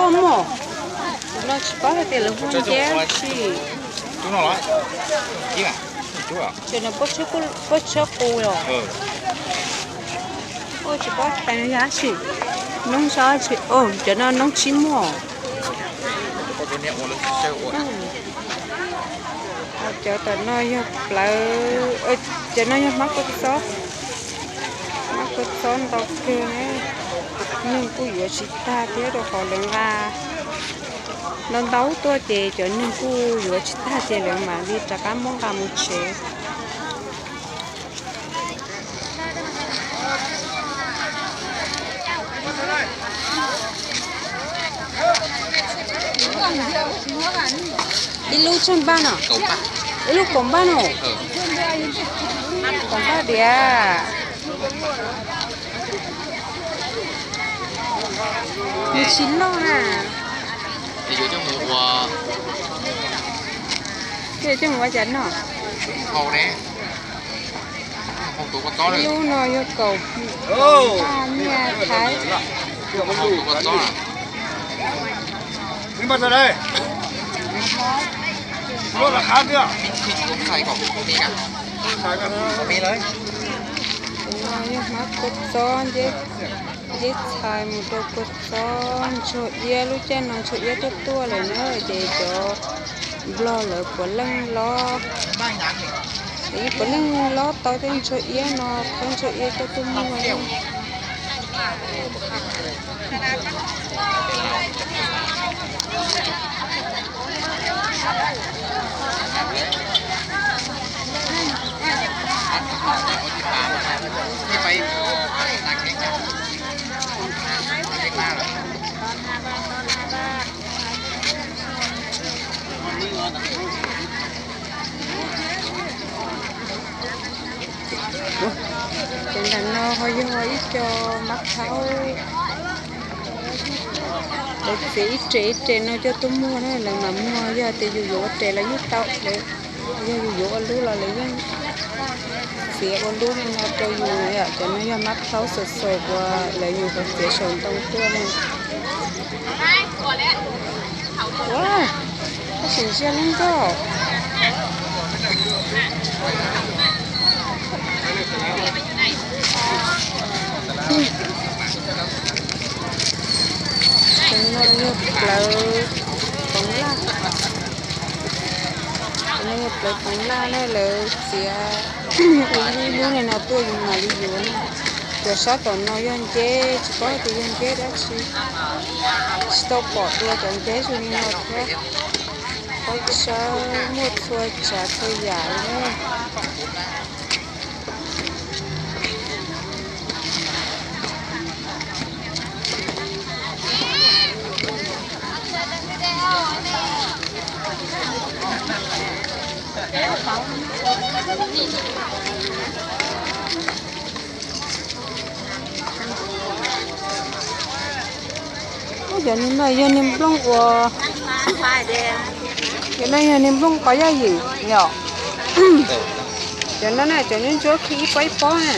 Muaj, tus no tsis paub hais tias lawv hu nceb tsi. Cov no pob tshab qus los. Ua tsis paub hais yog dab tsi. Noob tsis, cov no noob tsis muaj. Cov tom no yog plawv, cov no yog hmab kua txob. Hmab kua txob ntau kawg na. Neeg kuj yuav tsis tag thiab rau qhov lawv nqa ntau ntau tuaj ces cov neeg kuj yuav tsis tag ces lawv mam li rov qab muab nqa mus tsev. Ib lub tsawg npaj no? Ib lub kaum npaj no? Kaum npaj diam. Nws tsis loj na. Ces yuav coj mus ua, coj mus ua cas no? Ib lub no yog kaum npaj nyiaj Thaib. Tus no yog hmab kua txob, nceb txhais mus rau kua txob ntsuag iab. Lub caij no ntsuag iab tuaj tuaj lawm na, ces cov nplog lawv puav leej lob, puav leej lob tau tej ntsuag iab no, qhov ntsuag iab coj tuaj muag. Ces ntawm no ho yog ib co mab phaub. Lawv txiav ib res ib res no coj tuaj muag na, lawv mam muag, yog tias yus yuav ua res los yeej tau, yog yus yuav ua lub los lawv yeej txiav ua lub li no rau yus na yom. Cov no yog mab phaub xaus xaus uas lawv yus qhov txiav saum ntoo tuaj na. Ua, tab sis ntsiag lub nkauj. Tus no yog plawv toov laj. Tus no yog plawv toov laj na, lawv txiav ua ib lub ib lub li no tuaj yus mam li yuav na. Cov sab tom no yog nceb, tsis paub tias yog nceb dab tsi, tsis tau pom dua cov nceb zoo li no thiab. Paub sab muaj txhua tsav txhua yam li na. Ub, cov no yog niag nplooj uas, cov no yog niag nplooj qos yaj ywm yom. Cov no na, cov ntsuab ntsuab khi ib pob ib pob na.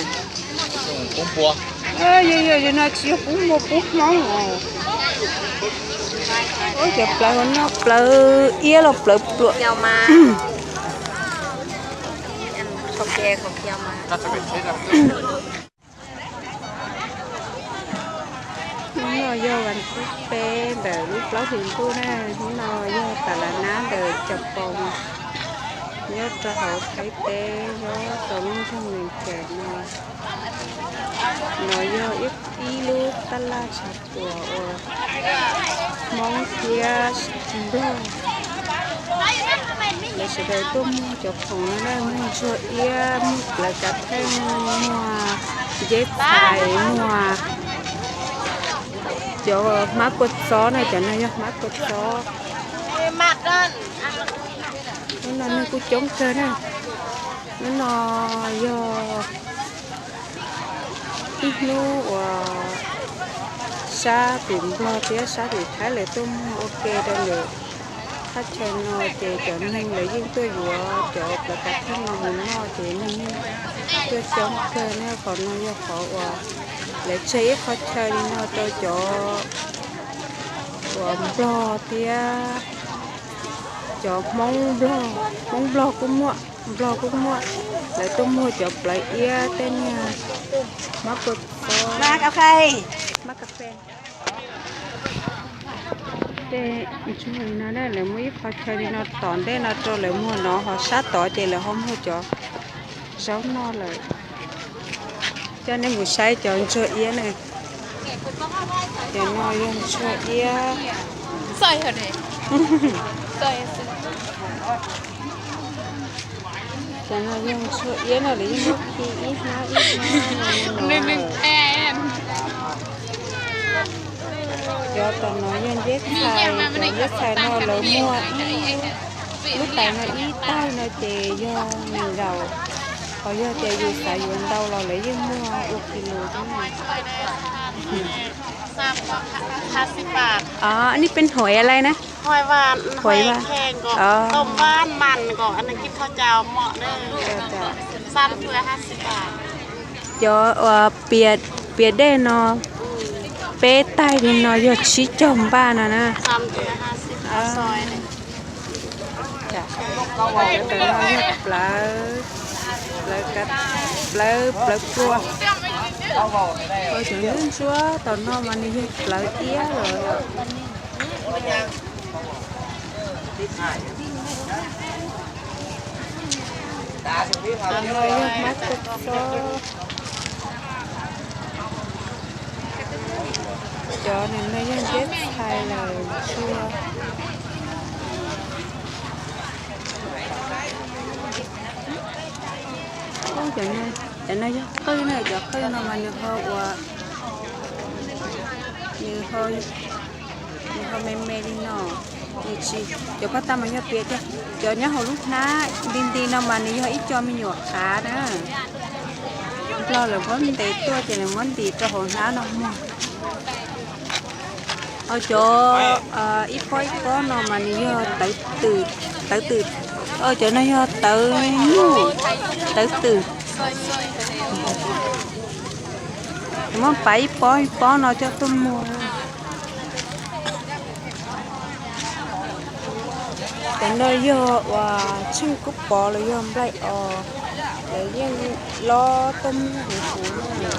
Yog, yog, yog no tsis yog pub npua pub hmoob os. Ub, cov plawv no plawv iab los plawv pluam. Hnub no yog vas thib peb ntawm lub plaub hlis ntuj na. Hnub no yog tas las nab ntawm Cam Poos, nyob rau hauv Thaib teb, nyob rau lub nroog Vees Cas no. No yog ib, ib lub tab laj tshav puam uas Hmoob thiab Nplog lawv sawv daws tuaj muag cov khoom no na, muag ntsuag iab, muag plawv kav theej, muag nceb txhais, muag cov hmab kua txob na, cov no yog hmab kua txob. Hnub no neeg kuj coob kawg na. Hnub no yog ib hnub uas sab tim Nplog thiab sab tim Thaib lawv tuaj muag ua ke rau lawm. Thaj chaw no ces cov neeg lawv yeej tuaj yuav cov plawv kav theej no mus noj ces neeg yeej tuaj coob kawg na. Qhov no yog qhov uas lawv tseg ib qho chaw li no rau cov Nplog thiab cov Hmoob Nplog, Hmoob Nplog kuj muaj, Nplog kuj muaj. Lawv tuaj muag cov plawv iab tej niag mab kua txob, mab kas fes. Tej ntsuag li no na, lawv muaj ib qho chaw li no tom ntej no rau lawv muag no, ho sab tod ces lawv ho muag cov zaub noj lawm. Coj nej mus saib cov ntsuag iab na. Cov no yog ntsuag iab. Cov no yog ntsuag iab no, lawv yeej muab khi ib hnab ib hnab no. Cov tom no yog nteb txhais, cov nteb txhais no lawv muag ib lub tais no ib taig no ces yog nees nkaum, ho yog tias yus xav yuav ntau los lawv yeej muag ua kis lus thiab. Anib peb hais li na? Hais li, cov pias dej no, peb taig li no yog tsib caug npaj no na. Tom no yog plawv, plawv, plawv kua. Cov ntsuab ntsuab tom no mas nws yog plawv iab lawm. Tom no yog mab kua txob. Cov no yog nteb txhais lawm tsuag. Cov no yog qwj na, cov qwj no mas nws ho ua, nws ho, nws ho me me li no. Nws tsis, cov paj tag mas yog pias tiag, cov nyob hauv lub hnab nti nti no mas nws yog ib co me nyuam qav na. Nplog lawv muab ntes tuaj ces lawv muab ntim rau hauv hnab no muag. Cov ib pob ib pob no mas nws yog tawv twm, tawv twm. Cov no yog tawv nyuj, tawv twm. Muab pab ib pob ib pob no coj tuaj muag. Cov no yog uas tsheej kub pov los yog nplaig os, lawv yeej lob tuaj muag huv huv na.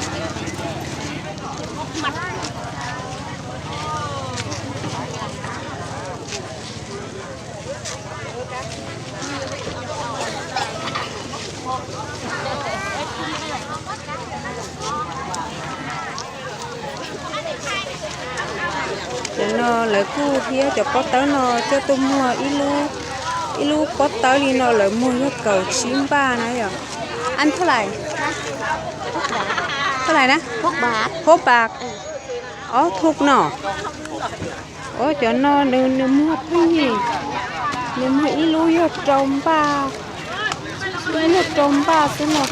Cov no lawv kuj thiab cov pob tawb no coj tuaj muag ib lub, ib lub pob tawb li no lawv muag yog kaum tsib npaj na yom. Ăn th-, th-, na? Hoob bas. Ob thug no. Os, cov no nws muag pheej yig, nws muag ib lub yog rau npaj, ib lub yog rau npaj xwb no.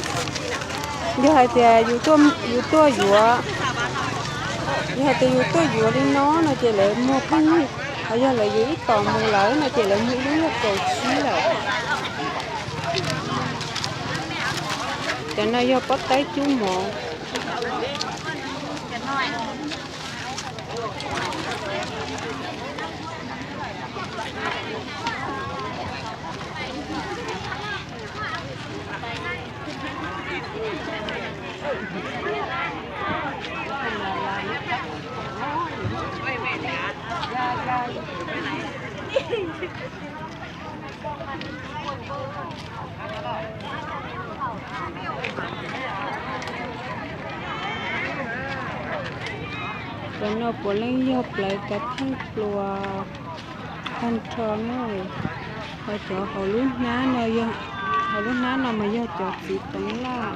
Yog hais tias yus tuaj yuav, yog hais tias yus tuaj yuav li no no ces lawv muag pheej yig, ho yog lawv yuav ib tom mus lawm no ces lawv muag ib lub yog kaum tsib lawm. Cov no yog pob tawb cub mov. Cov no puav leej yog plawv kav theej pluas tag nrho na. Ho cov hauv lub hnab no, hauv lub hnab no mas yog cov txiv toov laj.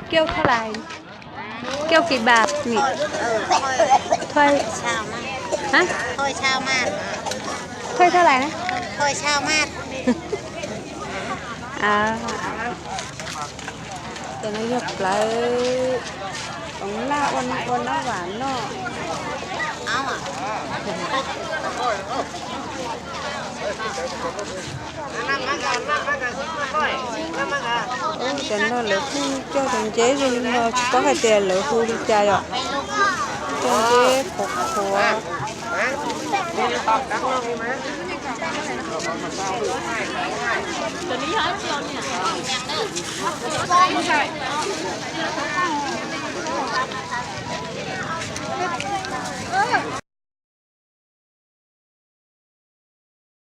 Kêu th-, kêu kì bạp nhỉ? Thuê, hả? Thuê sao mà? Thuê sao lại đấy? Thuê sao mà? Cov no yog plawv toov laj ua, ua nab vam noj. Cov no lawv kuj cog cov nceb zoo li no, tsis paub hais tias lawv hu li cas yom. Cog nceb qhuav qhuav.